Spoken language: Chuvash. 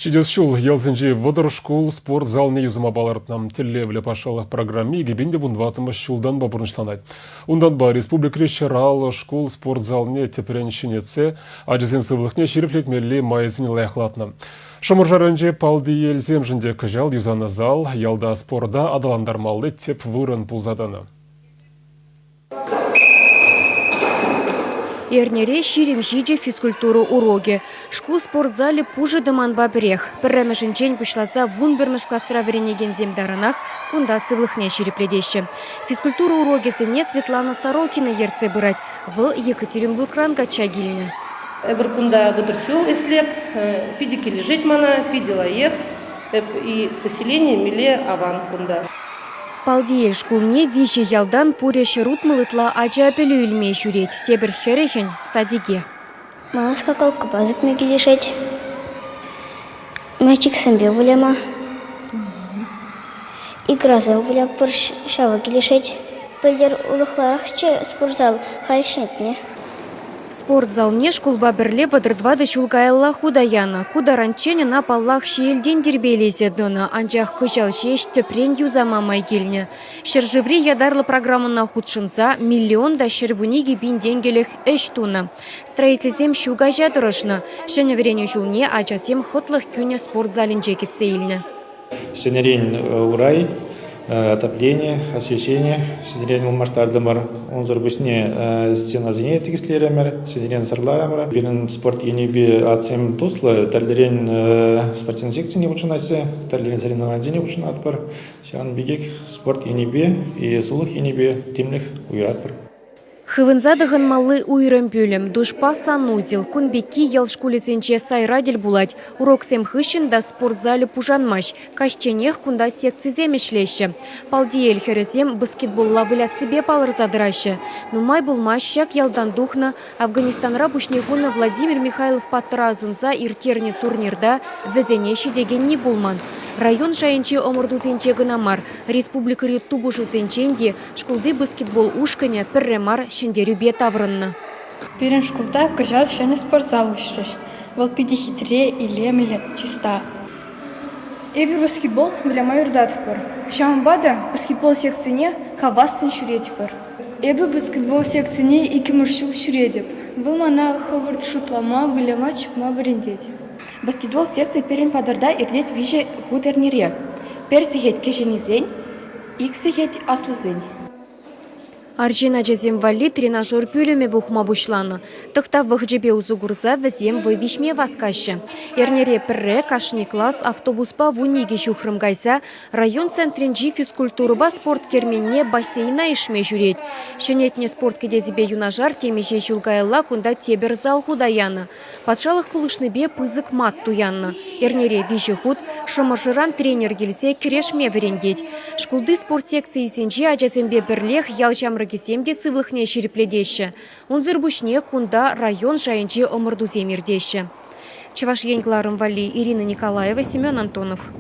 Ҫитес ҫул ялсенчи 30 шкул спорт залне юсама палӑртнӑ. Тӗллевлӗ патшалӑх программи 2014 ҫултанпа пурнӑҫланать. Унтанпа республикӑри 150 шкул спорт залне тӗпрен ҫӗнетсе ачасен сывлӑхне ҫирӗплетмелли майсене лайӑхлатнӑ. Шӑмӑршӑ районӗнчи Палтиелсемшӗн те кӑҫал юсанӑ зал ялта спорта аталантармалли тӗп вырӑн пулса тӑнӑ. Эрнере 27 физкультура урокӗ. Шкул спортзалӗ пушӑ тӑманпа пӗрех. Пӗрремӗшӗнчен пуҫласа 11-мӗш класра вӗренекенсем таранах кунта сывлӑхне ҫирӗплетеҫҫӗ. Физкультура урокӗсене Светлана Сорокина ертсе пырать. Вӑл Екатеринбургран качча килнӗ. Эпир кунта вӑтӑр ҫул ӗҫлеп. Питӗ килӗшет мана, питӗ лайӑх. Эп и поселение миле аван кунта. Палтиел шкулне виҫӗ ялтан пурӗ 160 ытла ача пӗлӳ илме ҫӳрет, тепӗр хӗрӗхӗн – садике. Мана скакалкӑпа сикме килӗшет. Мячиксемпе выляма. Играсем вылятпӑр, ҫавӑ килӗшет. Пӗлтӗр урӑхларахчӗ спортзал, халь ҫӗнетнӗ. Спорт залне шкулпа пӗрле 34 ҫул каялла хута янӑ. Ку таранччен ӑна, паллах, ҫиелтен тирпейлесе тӑнӑ, анчах кӑҫал ҫеҫ тӗпрен юсама май килнӗ. Ҫӗршыври ятарлӑ программӑна хутшӑнса миллион та 112 пин тенкӗлӗх ӗҫ тунӑ. Строительсем ҫу каҫа тӑрӑшнӑ. Ҫӗнӗ вӗренӳ ҫулне ачасем хӑтлӑх кӳнӗ спорт залӗнче кӗтсе илнӗ. Ҫӗнӗрен урай, отопление, освещение ҫӗнӗрен ылмаштартӑмӑр. Унсӑр пуҫне стенасене тикӗслерӗмӗр, ҫӗнӗрен сӑрларӑмӑр. Пирӗн спорт енӗпе атьсем туслӑ, тӗрлӗрен спортсен секцине хутшӑнаҫҫӗ, тӗрлӗрен соревнованисене хутшӑнатпӑр. Ҫавӑн пекех спорт енӗпе и сывлӑх енӗпе тимлӗх уйӑратпӑр. Хывӑнса тӑхӑнмалли уйрӑм пӳлӗм, душпа санузел. Кун пекки ял шкулӗсенче сайра тӗл пулать. Уроксем хыҫҫӑн та спорт залӗ пушанмасть. Каҫченех кунта секцисем ӗҫлеҫҫӗ. Палтиел хӗрӗсем баскетболла выляссипе палӑрса тӑраҫҫӗ. Нумай пулмасть ҫак ялтан тухнӑ Афганистанра пуҫне хунӑ Владимир Михайлов паттӑра асӑнса ирттернӗ турнирта вӗсене ҫитекенни пулман. Район шайӗнчи ӑмӑртусенче кӑна мар, республикӑри тупӑшусенчен те Шкулти баскетбол ушкӑнӗ пӗрре мар ҫӗнтерӳпе таврӑннӑ. Пирӗн шкулта кӑҫал ҫӗнӗ спортзал уҫрӗҫ. Вӑл питӗ хитре, илемлӗ, чиста. Эпир баскетбол выляма юрататпӑр. Ҫавӑнпа та баскетбол секцине хавассӑн ҫӳретпӗр. Эпӗ баскетбол секцине иккӗмӗш ҫул ҫӳретӗп. Вӑл мана хӑвӑрт шутлама, выляма, чупма вӗрентет. Баскетбол секцийӗ пирӗн патӑрта иртет виҫӗ хут эрнере. Пӗр сехет кӗҫӗннисен, Ик сехет аслисен. Арҫын ачасем валли тренажер пӳлӗмӗ пухма пуҫланӑ. Тӑхтав вӑхӑчӗпе усӑ курса вӗсем вӑй виҫме васкаҫҫӗ. Эрнере пӗрре кашни класс автобуспа 12 ҫухрӑм кайса район центрӗнчи физкультурӑпа спорт керменне бассейна ишме ҫӳрет. Ҫӗнетнӗ спорт кӗтесӗпе юнашар темиҫе ҫул каялла кунта тепӗр зал хута янӑ. Патшалӑх пулӑшнипе пысӑк мат туяннӑ. Эрнере виҫӗ хут Шӑмӑршӑран тренер килсе кӗрешме вӗрентет. Шкулти спорт секцийӗсенче ачасемпе пӗрлех ял ҫамрӑкӗсем те сывлӑхне ҫирӗплетеҫҫӗ. Унсӑр пуҫне кунта район шайӗнчи ӑмӑртусем иртеҫҫӗ. Чӑваш Ен кӑларӑм валли Ирина Николаева, Семен Антонов.